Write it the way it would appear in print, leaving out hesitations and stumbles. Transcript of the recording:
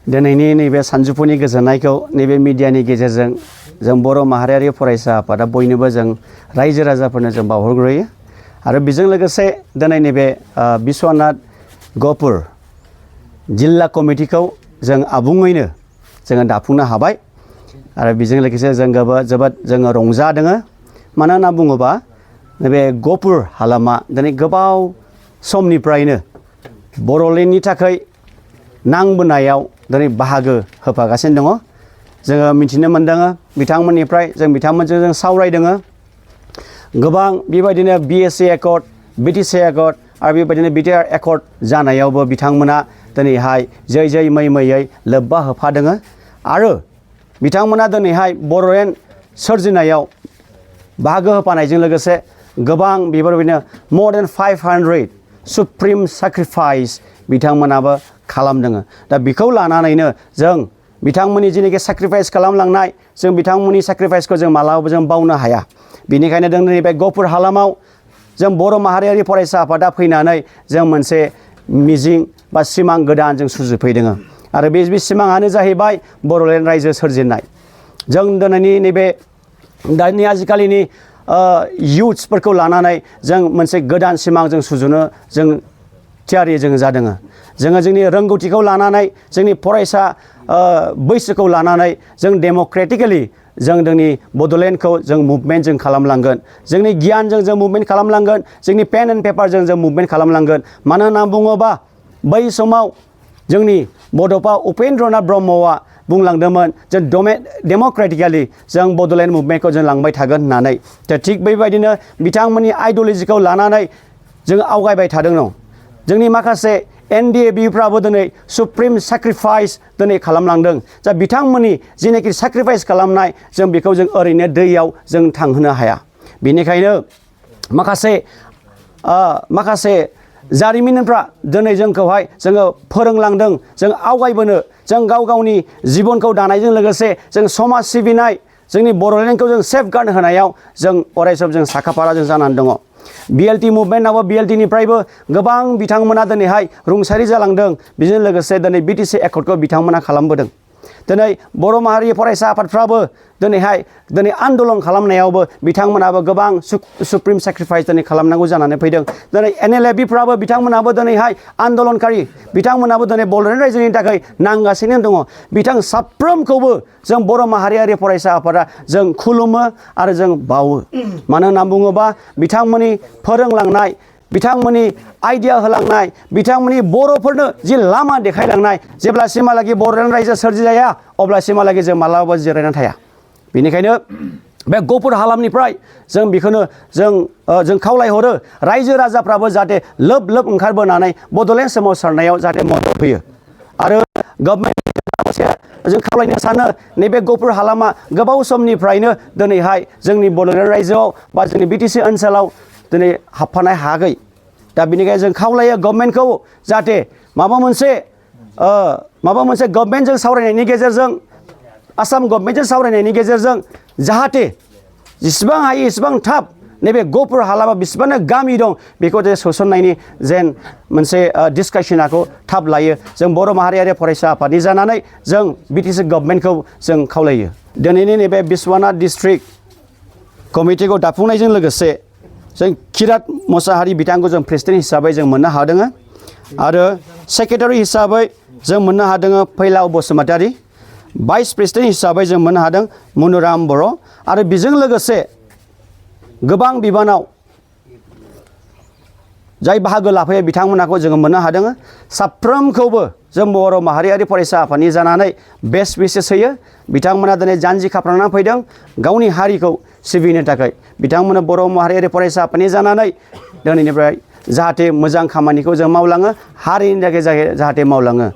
दिनैनि नैबे सानजौफुनि गोजोननायखौ नैबे मिडियानि गेजेरजों जों बर' माहारियारि फरायसा आफादा बयनोबो जों रायजो राजाफोरनो जों बावहरग्रोयो आरो बेजों लोगोसे दिनै नैबे बिश्वनाथ गहपुर जिल्ला कमिटिखौ जों आबुङैनो जोङो दाफुंनो हाबाय आरो बेजों लोगोसे जों जोबोद जोङो रंजादों मानो होनना बुङोबा नैबे गहपुर हालामा दिनै गोबाव समनिफ्रायनो बर'लेण्डनि थाखाय नांबोनायाव दिनै बाहागो होफागासिनो दङ जोङो मिथिनो मोनदों बिथांमोननिफ्राय जों बिथांमोनजों जों सावरायदों गोबां बेबायदिनो BSc एकर्ड BTC एकर्ड आरो बेबायदिनो BTR एकर्ड जानायावबो बिथांमोना दिनैहाय जै जै मै मैयै लोब्बा होफादों आरो बिथांमोना दिनैहाय बर'लेण्ड सोरजिनायाव बाहागो होफानायजों लोगोसे गोबां बेफोरबायदिनो more than 500 सुप्रिम सेक्रिफाइस बिथांमोनाबो खालामदों दा बेखौ लानानैनो जों बिथांमोननि जिनोखि सेक्रिफाइस खालामलांनाय जों बिथांमोननि सेक्रिफाइसखौ जों मालाबाबो जों बावनो हाया बेनिखायनो जों नैबे गहपुर हालामाव जों बर' माहारियारि फरायसा आफादा फैनानै जों मोनसे मिजिं बा सिमां गोदान जों सुजुफैदों आरो बे सिमाङानो जाहैबाय बर'लेण्ड रायजो सोरजिनाय जों दिनैनि नैबे दानि आजिखालिनि इयुथ्सफोरखौ लानानै जों मोनसे गोदान सिमां जों सुजुनो जों थियारि जों जादों जोङो जोंनि रोंगौथिखौ लानानै जोंनि फरायसा बैसोखौ लानानै जों डेम'क्रेटिकेलि जों जोंनि बड'लेण्डखौ जों मुभमेन्ट जों खालामलांगोन जोंनि गियानजों जों मुभमेन्ट खालामलांगोन जोंनि पेन एन्ड पेपारजों जों मुभमेन्ट खालामलांगोन मानो होनना बुङोबा बै समाव जोंनि बड'फा उपेन्द्रनाथ ब्रह्मआ बुंलांदोंमोन जों डेम'क्रेटिकेलि जों बड'लेण्ड मुभमेन्टखौ जों लांबाय थागोन होननानै दा थिग बेबायदिनो बिथांमोननि आइडिय'लजिखौ लानानै जों आवगायबाय थादों जोंनि माखासे NDABफ्राबो दिनै सुप्रिम सेक्रिफाइस दिनै खालामलांदों जा बिथांमोननि जिनोखि सेक्रिफाइस खालामनाय जों बेखौ जों ओरैनो दैयाव जों थांहोनो हाया बेनिखायनो माखासे जारिमिनफ्रा दिनै जोंखौहाय जोङो फोरोंलांदों जों आवगायबोनो जों गाव गावनि जिबनखौ दानायजों लोगोसे जों समाज सिबिनाय जोंनि बर'लेण्डखौ जों सेफगार्ड होनायाव जों अरायसम जों साखाफारा जों जानानै दङ BLT मुभमेन्टआवबो BLTनिफ्रायबो गोबां बिथांमोना दिनैहाय रुंसारि जालांदों बेजों लोगोसे दिनै BTC एकर्डखौ बिथांमोना खालामबोदों दिनै बर' माहारि फरायसा आफादफ्राबो दिनै आन्दलन खालामनायावबो बिथांमोनाबो गोबां सुप्रिम सेक्रिफाइस दिनै खालामनांगौ जानानै फैदों दिनै NLABफ्राबो बिथांमोनाबो दिनैहाय आन्दलनकारि बिथांमोनाबो दिनै बड'लेण्ड रायजोनि थाखाय नांगासिनो दङ साफ्रोमखौबो जों बर' माहारियारि फरायसा आफादा जों खुलुमो आरो जों बावो मानो होनना बुङोबा बिथांमोननि फोरोंलांनाय बिथांमोननि आइडिया होलांनाय बिथांमोननि बर'फोरनो जि लामा देखायलांनाय जेब्लासिमहालागै बर'लेण्ड रायजो सोरजिजाया अब्लासिमहालागै जों मालाबाबो जिरायनानै थाया बेनिखायनो बे गहपुर हालामनिफ्राय जों बेखौनो जों खावलायहरो रायजो राजाफ्राबो जाहाथे लोब लोब ओंखारबोनानै बड'लेण्ड सोमावसारनायाव जाहाथे मदद होयो आरो गभर्नमेन्ट जों खावलायनो सानो नैबे गहपुर हालामा गोबाव समनिफ्रायनो दिनैहाय जोंनि बड'लेण्ड रायजोआव बा जोंनि BTC ओनसोलाव दिनै हाबफानो हायाखै दा बेनिखायनो जों खावलायो गभर्नमेन्टखौ जाहाथे माबा मोनसे गभर्नमेन्टजों सावरायनायनि गेजेरजों आसाम गभर्नमेन्टजों सावरायनायनि गेजेरजों जाहाथे जेसेबां हायो एसेबां थाब नैबे गहपुर हालामा बेसेबांनो गामि दं बेखौ जे सोसननायनि जेन मोनसे डिसकासनखौ थाब लायो जों बर' माहारियारि फरायसा आफादनि जानानै जों BTC गभर्नमेन्टखौ जों खावलायो दिनैनि नैबे बिश्वनाथ डिस्ट्रिक्ट कमिटिखौ दाफुंनायजों लोगोसे जों किरात मोसाहारि बिथांखौ जों प्रेसिडेन्ट हिसाबै जों मोननो हादों आरो सेक्रेटारि हिसाबै जों मोननो हादों फैलाव बसुमतारी भाइस प्रेसिडेन्ट हिसाबै जों मोननो हादों मनुराम बर' आरो बेजों लोगोसे गोबां बिबानाव जाय बाहागो लाफैयो बिथांमोनखौ जोङो मोननो हादों साफ्रोमखौबो जों बर' माहारियारि फरायसा आफादनि जानानै बेस्ट विशेस होयो बिथांमोना दिनै जानजि खाफ्रांना फैदों गावनि हारिखौ सिबिनो थाखाय बिथांमोना बर' माहारियारि फरायसा आफादनि जानानै दिनैनिफ्राय जाहाथे मोजां खामानिखौ जों मावलाङो हारिनि थाखाय जाहाथे मावलाङो